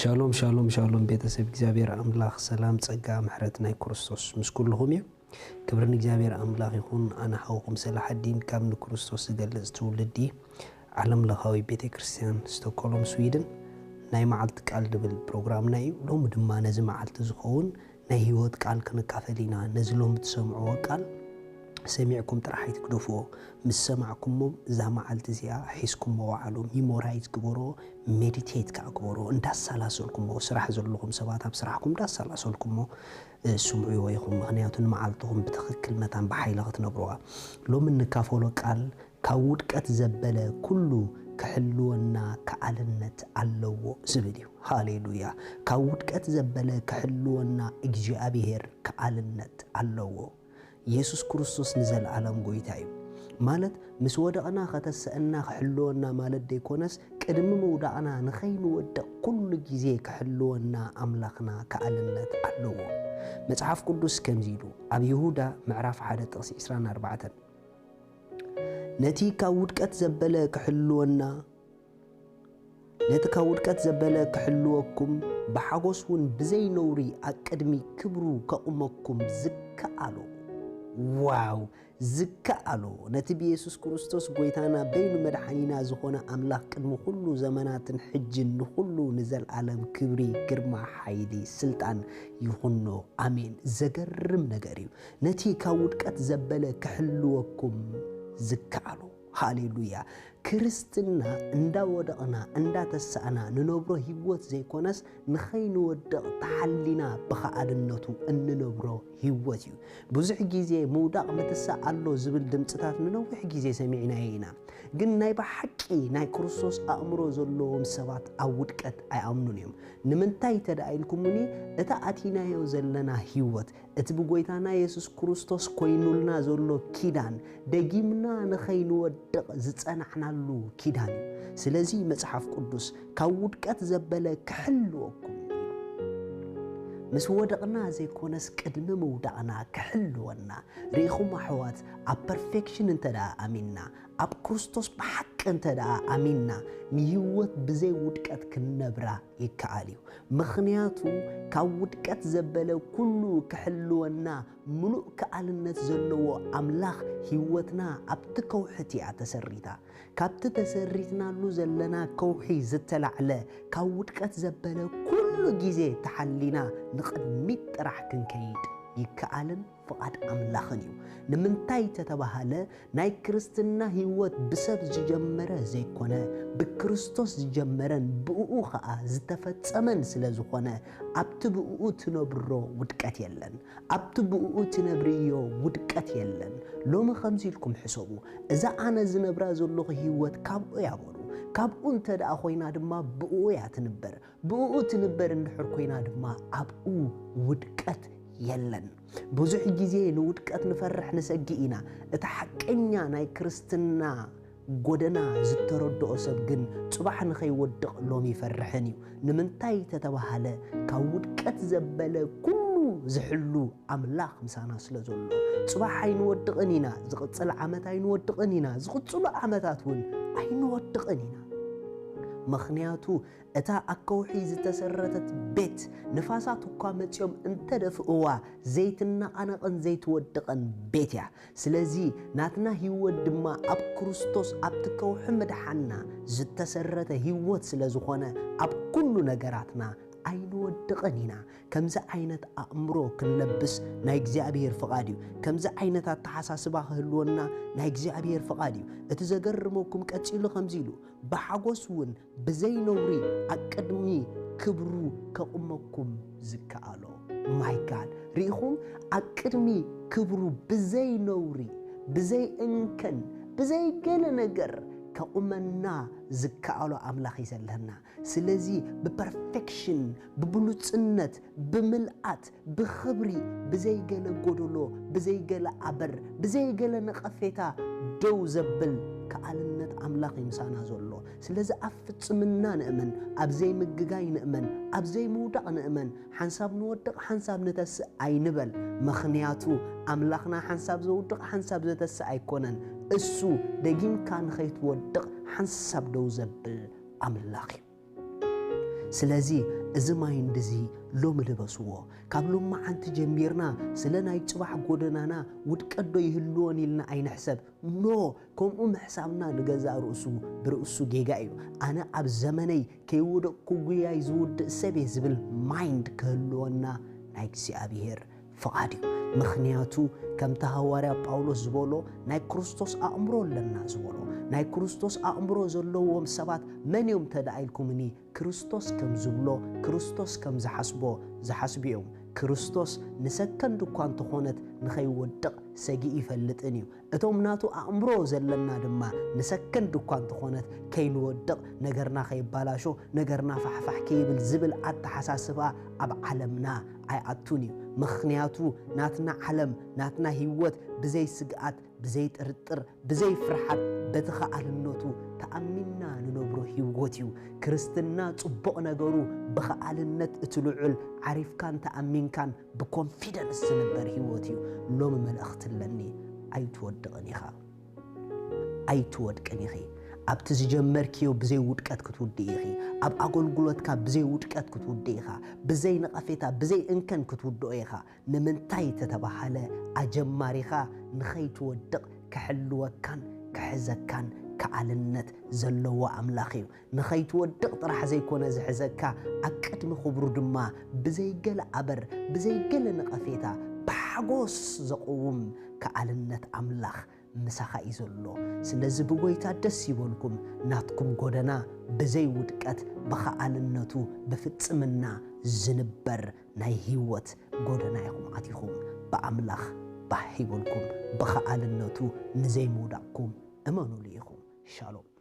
ሻሎም ሻሎም ሻሎም፣ ቤተሰብ እግዚኣብሔር ኣምላኽ ሰላም፣ ጸጋ፣ ምሕረት ናይ ክርስቶስ ምስ ኩልኹም እዩ። ክብሪ ንእግዚኣብሔር ኣምላኽ ይኹን። ኣነ ሓውኹም ሰላሓዲን ካብ ንክርስቶስ ዝገልጽ ትውልዲ ዓለም ለኻዊ ቤተ ክርስቲያን ስቶኮሎም ስዊድን። ናይ መዓልቲ ቃል ድብል ፕሮግራምና እዩ። ሎሚ ድማ ነዚ መዓልቲ ዝኸውን ናይ ህይወት ቃል ክንካፈል ኢና። ነዚ ሎሚ ትሰምዕዎ ቃል ሰሚዕኩም ጥራሕ ኣይትግደፍዎ። ምስ ሰማዕኩሞ እዛ መዓልቲ እዚኣ ሒዝኩሞ ወዓሉ፣ ሚሞራይዝ ግበሮ፣ ሜዲቴት ከዓ ግበሮ። እንዳሰላሰልኩሞ፣ ስራሕ ዘለኹም ሰባት ኣብ ስራሕኩም እንዳሰላሰልኩሞ ስምዕዎ ኢኹም። ምኽንያቱ ንመዓልትኹም ብትኽክል መታን ብሓይሊ ክትነብርዋ። ሎሚ እንካፈሎ ቃል ካብ ውድቀት ዘበለ ኩሉ ክሕልወና ከኣልነት ኣለዎ ዝብል እዩ። ሃሌሉያ! ካብ ውድቀት ዘበለ ክሕልወና እግዚኣብሔር ከኣልነት ኣለዎ። የሱስ ክርስቶስ ንዘለኣለም ጎይታ እዩ። ማለት ምስ ወደቕና ከተሰእና ክሕልወና ማለት ደይኮነስ ቅድሚ ምውዳቕና ንኸይንወድቕ ኩሉ ግዜ ክሕልወና ኣምላኽና ከኣልነት ኣለዎ። መጽሓፍ ቅዱስ ከምዚ ኢሉ ኣብ ይሁዳ ምዕራፍ ሓደ ጥቕሲ ዕስራን ኣርባዕተን፣ ነቲ ካብ ውድቀት ዘበለ ክሕልወና ነቲ ካብ ውድቀት ዘበለ ክሕልወኩም ብሓጎስ እውን ብዘይ ነውሪ ኣብ ቅድሚ ክብሩ ከቑመኩም ዝከኣሎ። ዋው! ዝከኣሎ ነቲ ብየሱስ ክርስቶስ ጎይታና በይኑ መድሓኒና ዝኾነ ኣምላኽ ቅድሚ ኩሉ ዘመናትን ሕጅን ንኹሉ ንዘለኣለም ክብሪ፣ ግርማ፣ ሓይሊ፣ ስልጣን ይኹኖ። ኣሜን። ዘገርም ነገር እዩ። ነቲ ካብ ውድቀት ዘበለ ክሕልወኩም ዝከኣሎ። ሃሌሉያ! ክርስትና እንዳወደቕና እንዳተሳእና ንነብሮ ህይወት ዘይኮነስ ንኸይንወድቕ ተሓሊና ብኸኣልነቱ እንነብሮ ህይወት እዩ። ብዙሕ ግዜ ምውዳቕ ምትሳእ ኣሎ ዝብል ድምፅታት ንነዊሕ ግዜ ሰሚዕናዮ ኢና። ግን ናይ ብሓቂ ናይ ክርስቶስ ኣእምሮ ዘለዎም ሰባት ኣብ ውድቀት ኣይኣምኑን እዮም። ንምንታይ እንተ ደኣ ኢልኩምኒ፣ እታ ኣቲናዮ ዘለና ህይወት፣ እቲ ብጎይታና የሱስ ክርስቶስ ኮይኑልና ዘሎ ኪዳን፣ ደጊምና ንኸይንወድቕ ዝጸናዕናሉ ኪዳን እዩ። ስለዚ መጽሓፍ ቅዱስ፣ "ካብ ውድቀት ዘበለ ክሕልወኩም" ኢሉ። ምስ ወደቕና ዘይኮነስ ቅድሚ ምውዳቕና ክሕልወና። ርኢኹም ኣሕዋት፣ ኣብ ፐርፌክሽን እንተ ደኣ ኣሚንና፣ ኣብ ክርስቶስ ብሓቂ እንተ ደኣ ኣሚንና፣ ንህይወት ብዘይ ውድቀት ክንነብራ ይከኣል እዩ። ምኽንያቱ፣ ካብ ውድቀት ዘበለ ኩሉ ክሕልወና ምሉእ ከኣልነት ዘለዎ ኣምላኽ፣ ህይወትና ኣብቲ ከውሒ እያ ተሰሪታ። ካብቲ ተሰሪትናሉ ዘለና ከውሒ ዝተላዕለ፣ ካብ ውድቀት ዘበለ ኩሉ ግዜ ተሓሊና ንቕድሚት ጥራሕ ክንከይድ ይከኣልን ፍቓድ ኣምላኽን እዩ። ንምንታይ ተተባሃለ፣ ናይ ክርስትና ህይወት ብሰብ ዝጀመረ ዘይኮነ፣ ብክርስቶስ ዝጀመረን ብእኡ ኸኣ ዝተፈጸመን ስለ ዝኾነ፣ ኣብቲ ብእኡ ትነብሮ ውድቀት የለን። ኣብቲ ብእኡ ትነብርዮ ውድቀት የለን። ሎሚ ከምዚ ኢልኩም ሕሰቡ። እዛ ኣነ ዝነብራ ዘለኹ ህይወት ካብኡ እያ በሉ። ካብኡ እንተ ደኣ ኮይና ድማ ብእኡ እያ ትንበር። ብእኡ ትንበር እንድሕር ኮይና ድማ ኣብኡ ውድቀት የለን። ብዙሕ ግዜ ንውድቀት ንፈርሕ ንሰግእ ኢና። እቲ ሓቀኛ ናይ ክርስትና ጎደና ዝተረድኦ ሰብ ግን ጽባሕ ንኸይወድቕ ሎሚ ይፈርሕን እዩ። ንምንታይ ተተባሃለ፣ ካብ ውድቀት ዘበለ ኩሉ ዝሕሉ ኣምላኽ ምሳና ስለ ዘሎ። ጽባሕ ኣይንወድቕን ኢና፣ ዝቕጽል ዓመት ኣይንወድቕን ኢና፣ ዝቕጽሉ ዓመታት እውን ኣይንወድቕን ኢና። ምኽንያቱ እታ ኣብ ከውሒ ዝተሰረተት ቤት፣ ንፋሳት እኳ መጺኦም እንተደፍእዋ፣ ዘይትነቓነቕን ዘይትወድቕን ቤት እያ። ስለዚ ናትና ህይወት ድማ ኣብ ክርስቶስ ኣብቲ ከውሒ ምድሓንና ዝተሰረተ ህይወት ስለ ዝኾነ፣ ኣብ ኩሉ ነገራትና ኣይንወድቕን ኢና። ከምዚ ዓይነት ኣእምሮ ክንለብስ ናይ እግዚኣብሔር ፍቓድ እዩ። ከምዚ ዓይነት ኣተሓሳስባ ክህልወና ናይ እግዚኣብሔር ፍቓድ እዩ። እቲ ዘገርመኩም ቀጺሉ ከምዚ ኢሉ፣ "ብሓጎስ እውን ብዘይ ነውሪ ኣብ ቅድሚ ክብሩ ከቑመኩም ዝከኣሎ." ማይ ጋድ፣ ርኢኹም? ኣብ ቅድሚ ክብሩ ብዘይ ነውሪ፣ ብዘይ እንከን፣ ብዘይ ገለ ነገር ከቑመና ዝከኣሎ ኣምላኽ እዩ ዘለና። ስለዚ ብፐርፌክሽን፣ ብብሉጽነት፣ ብምልኣት፣ ብኽብሪ፣ ብዘይ ገለ ጎደሎ፣ ብዘይ ገለ ኣበር፣ ብዘይ ገለ ነቐፌታ ደው ዘብል ከኣልነት ኣምላኽ እዩ ምሳና ዘሎ። ስለዚ ኣብ ፍጽምና ንእመን፣ ኣብ ዘይምግጋይ ንእመን፣ ኣብ ዘይምውዳቕ ንእመን። ሓንሳብ ንወድቕ፣ ሓንሳብ ንተስእ ኣይንበል። ምኽንያቱ ኣምላኽና ሓንሳብ ዘውድቕ፣ ሓንሳብ ዘተስእ ኣይኮነን። እሱ ደጊምካ ንኸይትወድቕ ሓንሳብ ደው ዘብል ኣምላኽ እዩ። ስለዚ እዚ ማይንድ እዚ ሎሚ ልበስዎ። ካብ ሎማዓንቲ ጀሚርና ስለ ናይ ጽባሕ ጎደናና ውድቀት ዶ ይህልዎን ኢልና ኣይንሕሰብ። ኖ፣ ከምኡ ምሕሳብና ንገዛእ ርእሱ ብርእሱ ጌጋ እዩ። ኣነ ኣብ ዘመነይ ከይወደቅኩ ጉያይ ዝውድእ ሰብ እየ ዝብል ማይንድ ክህልወና ናይ እግዚኣብሔር ፍቓድ እዩ። ምኽንያቱ ከምቲ ሃዋርያ ጳውሎስ ዝበሎ ናይ ክርስቶስ ኣእምሮ ኣለና ዝበሎ። ናይ ክርስቶስ ኣእምሮ ዘለዎም ሰባት መን እዮም ተደኣ ኢልኩምኒ፣ ክርስቶስ ከም ዝብሎ፣ ክርስቶስ ከም ዝሓስቦ ዝሓስቡ እዮም። ክርስቶስ ንሰከንድ እኳ እንተኾነት ንኸይወድቕ ሰጊኡ ይፈልጥን እዩ። እቶም ናቱ ኣእምሮ ዘለና ድማ ንሰከንድ እኳ እንተኾነት ከይንወድቕ፣ ነገርና ከይባላሾ፣ ነገርና ፋሕፋሕ ከይብል ዝብል ኣተሓሳስባ ኣብ ዓለምና ኣይኣቱን እዩ። ምኽንያቱ ናትና ዓለም፣ ናትና ህይወት ብዘይ ስግኣት፣ ብዘይ ጥርጥር፣ ብዘይ ፍርሓት በቲ ከኣልነቱ ተኣሚንና ንነብሮ ህይወት እዩ። ክርስትና ጽቡቕ ነገሩ ብኸኣልነት እቲ ልዑል ዓሪፍካን ተኣሚንካን ብኮንፊደንስ ዝንበር ህይወት እዩ። ሎሚ መልእኽቲ ኣለኒ፣ ኣይትወድቕን ኢኻ፣ ኣይትወድቅን ኢኺ። ኣብቲ ዝጀመርክዮ ብዘይ ውድቀት ክትውድእ ኢኺ። ኣብ ኣገልግሎትካ ብዘይ ውድቀት ክትውድእ ኢኻ። ብዘይ ነቐፌታ፣ ብዘይ እንከን ክትውድኦ ኢኻ። ንምንታይ ተተባሃለ፣ ኣጀማሪኻ ንኸይትወድቕ ክሕልወካን ክሕዘካን ከኣልነት ዘለዎ ኣምላኽ እዩ። ንኸይትወድቕ ጥራሕ ዘይኮነ ዝሕዘካ፣ ኣብ ቅድሚ ክብሩ ድማ ብዘይገለ ኣበር፣ ብዘይገለ ነቐፌታ፣ ብሓጎስ ዘቕውም ከኣልነት ኣምላኽ ምሳኻ እዩ ዘሎ። ስለዚ ብጎይታ ደስ ይበልኩም። ናትኩም ጎደና ብዘይ ውድቀት፣ ብኸኣልነቱ፣ ብፍጽምና ዝንበር ናይ ህይወት ጎደና ኢኹም ኣቲኹም። ብኣምላኽ ባህ ይበልኩም። ብኸኣልነቱ ንዘይምውዳቕኩም እመኑሉ ኢኹም። ሻሎም።